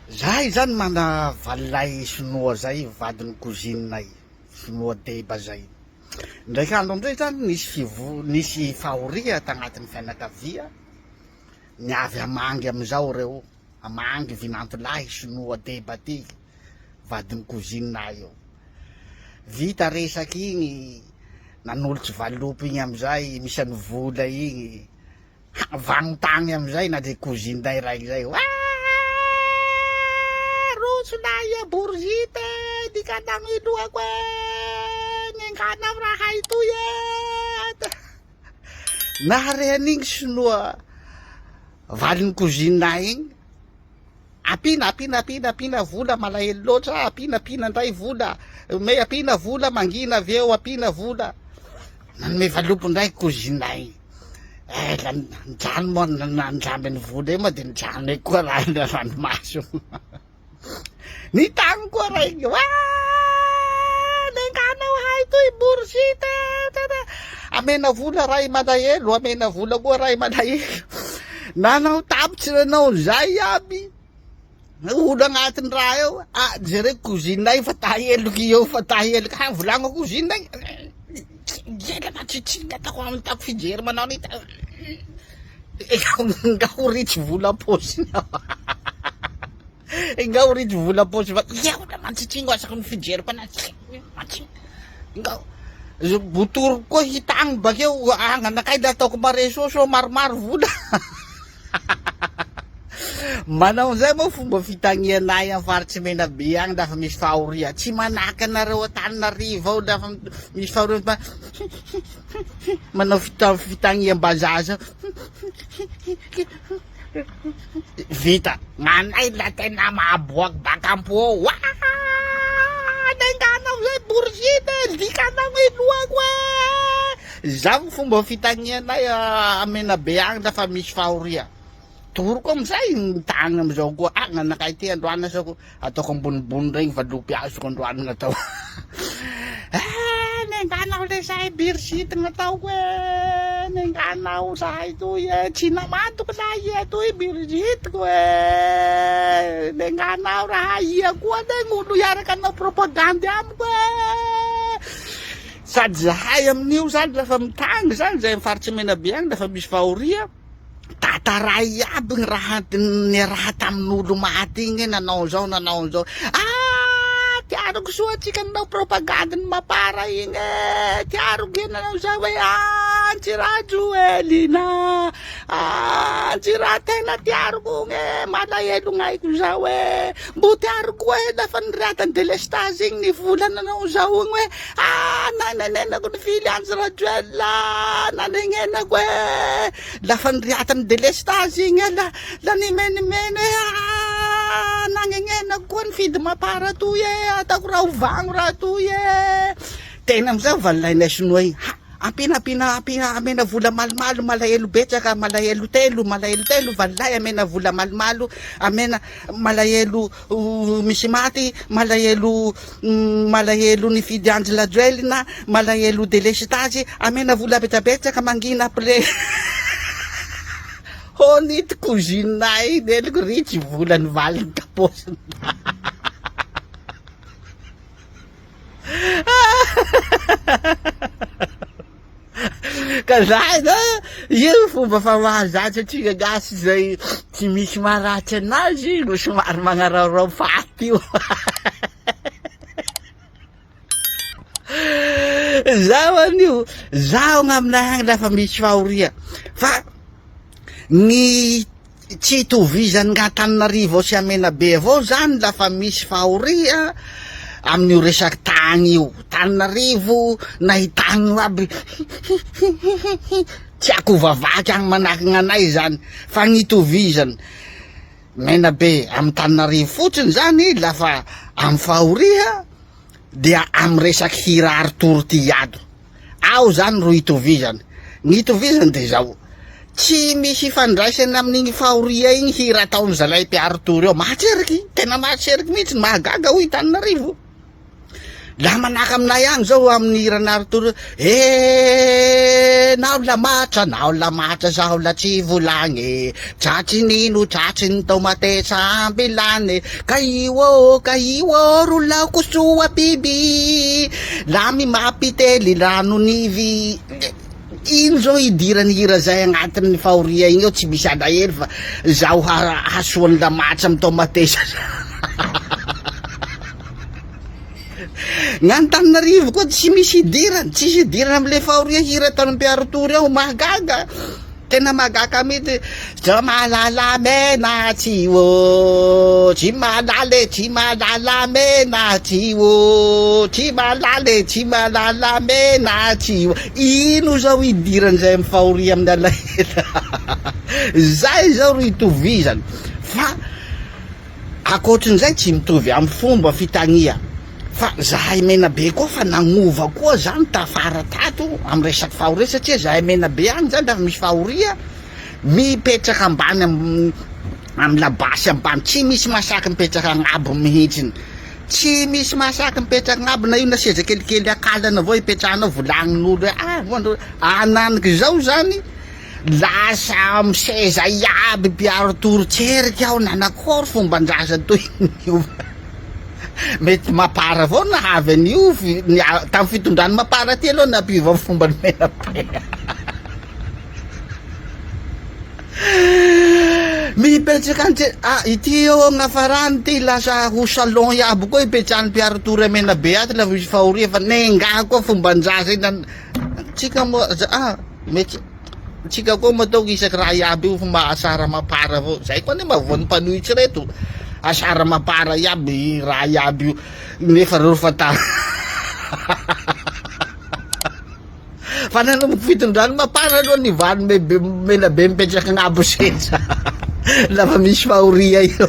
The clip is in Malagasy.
Zahay zany mana valilahy sinoa zay vadin'ny cousine-nay, sinoa deba zay. Ndraika andro amizay zany nisy fivo- nisy fahoria tagnatin'ny fianakavia, niavy hamangy amizao reo, hamangy vinantolahy sinoa deba ty, vadin'ny cousine-nay io. Vita resaky igny, nanolotsy valopy igny amizay, misy an'ny vola igny. Vagnon-tagny amizay na de cousine-nay raiky zay, Waah! Roso lahy e borizity e, nikanagno i lohako e, nenganao raha itoy e. Nahare an'igny sinoa valin'ny cousine-nay igny, Ampiana ampiana ampiana ampiana vola malahelo loatra ampiana ampiana ndray vola ome ampiana vola mangina avy eo ampiana vola nanome valopy ndray cousine-nay eh la nijaly moa nandramby ny vola io moa de nijanona eo koa raha ny ranomaso nitagny koa raha igny wa nenganao hay toy bourgite amena vola ray malahelo amena vola koa ray malahelo Nanao tapitra nanao zay aby olo agnatin'ny raha eo ah jereko cousine-nay fa taheloky eo fa taheloky ha volagno cousine-nay ela matsitsinga ataoko amin'ny tako fijery manao ny nga ho ritsy vola am-paosiny ao Ingahy ritsy vola am-paosy fa ela matsitsingo asaky ny fijeriko anazy matsitsingo Ingahy botoriko koa hitagny bakeo agnanakay le ataoko mare soa soa maromaro vola. Manao an'izay moa fomba fitagnianay amin'ny faritsy Menabe agny lafa misy fahoria. Tsy manahaka anareo Antananarivo ao lafa misy fahoria fa manao fita- fitagniam-bazaha zao. Vita. Gnanay la tena mahaboaky baka ampo ao. Waa! Nenganao zay boriziny e, likanao ny lohako e. Zao fomba fitagnianay a Menabe agny lafa misy fahoria. Toroko amizay ny tagny amizao koa. Ah, gnanakay ty androany asako ataoko ambonimbony regny valopy azoko androany gnatao. Eh, nenganao le zahay birizity gnataoko e, nenganao zahay toy e, tsy namantoko lahy e toy birizitiko e, nenganao raha ia koa le gn'olo hiaraka hanao propagandy amiko e. Sady zahay amin'io zany lafa mitagny zany zahay amin'ny faritsy Menabe agny lafa misy fahoria, Tantaray iaby ny raha niaraha tamin'olo maty igny nanao an'izao nanao an'izao. Ah tiaroko soa antsika nanao propagande ny mapara igny eh, tiaroko e nanao zao hoe ah Antsirajoelina, ah Antsira tena tiaroko igny eh, malahelo gn'aiko zao eh, mbo tiaroko koa eh lafa niriatan'ny delestazy igny ny vola nanao zao igny hoe ah nanenenako nifily Andry Rajoelina, nanenenako eh. Lafa niriatany delestazy igny la la nimenimeny hoe ah nagnenenako koa nifidy mapar toy e, ataoko raha ho vagno raha toy e. Tena amizay valilainay sinoa igny, ha ampiana ampiana ampiana amena vola malomalo malahelo betsaka malahelo telo malahelo telo valilahy amena vola malomalo amena malahelo misy maty malahelo Malahelo nifidy Andry Rajoelina, malahelo delestazy, amena vola betsabetsaka mangina ple Honit cousine-nay neliko ritsy vola ny valiny kapaosiny. Ka zay da io fomba fa mahazatra antsika gasy zay tsy misy maharatsy anazy no somary magnaraorao faty io. Zaho anio, zaho gn'aminay agny lafa misy fahoria fa ny Tsy itovizan'ny Antananarivo sy Menabe avao zany lafa misy fahoria amin'io resaky tany io. Tananarivo na i tany io aby hihihihi tsy akovavaky agny manahaky gn'anay zany fa ny itovizany Menabe amy Tananarivo fotsiny zany lafa amy fahoria dia amy resaky hira Arthur ty ado. Ao zany ro itovizana. Ny itovizany de zao, tsy misy ifandraisany amin'igny fahoria igny hira ataon'ny zalahy mpiaro tory eo. Mahatseriky, tena mahatseriky mihitsy, mahagaga hoy Tananarivo. Laha manahaka aminay agny zao amin'ny hiran'Arthur Eh nao lamatra nao lamatra zaho la tsy volagny Tratry nino tratry ny taomatesa ambilany Ka io ô ka io ô ro laoko soa biby Lamy mampitely rano nivy Ino zao idiran'ny hira zay agnatin'ny fahoria igny ao tsy misy alahelo fa zaho hasoan'ny lamatra amy taomatesa. Ny Antananarivo koa tsy misy idirany, tsisy idirany amle fahoria hira tany Mpiaritory ao, mahagaga, tena mahagaga mihitsy, tsy mahalala mena tsy ô, tsy mahalala e, tsy mahalala mena tsy ô, tsy mahalala e, tsy mahalala mena tsy ô, ino zao idiran'izay amin'ny fahoria amin'ny alahelo, zay zao ro itovizana fa. Ankoatrin'izay tsy mitovy amin'ny fomba fitagnia fa zahay Menabe koa fa nagnova koa zany tafara tato amin'ny resaky fahoria satria zahay Menabe agny zany raha misy fahoria mipetraka ambany amin'ny labasy ambany tsy misy masaky mipetraka agnabo mihitsiny tsy misy masaky mipetraka agnabo na io na seza kelikely akalana avao ipetrahanao volagnin'olo hoe ah voandro ananiky zao zany. Lasa am seza iaby mpiaro toritserika aho nanakôry fomban-draza toy niova. Mety mapar avao nahavy an'io tam fitondran'ny mapar aty aloha nampiova fomba ny menabe. Mipetraka an-tse ah ity eo agnafarany ity lasa ho salon iaby koa ipetrahan'ny mpiaro tory a Menabe ato lafa misy fahoria fa nengà koa fomban-draza iny tsika moa ah. Mety tsika koa moa ataoko isaky raha iaby io fa mba asara mapara avao, zay koa anie mahavoan'ny mpanohitsy reto, asara mapara iaby raha iaby io nefa reo fa ta fa nanomboky fitondrany mapara aloha ny valo mebe mena be mipetraka agnabo seza lafa misy fahoria io.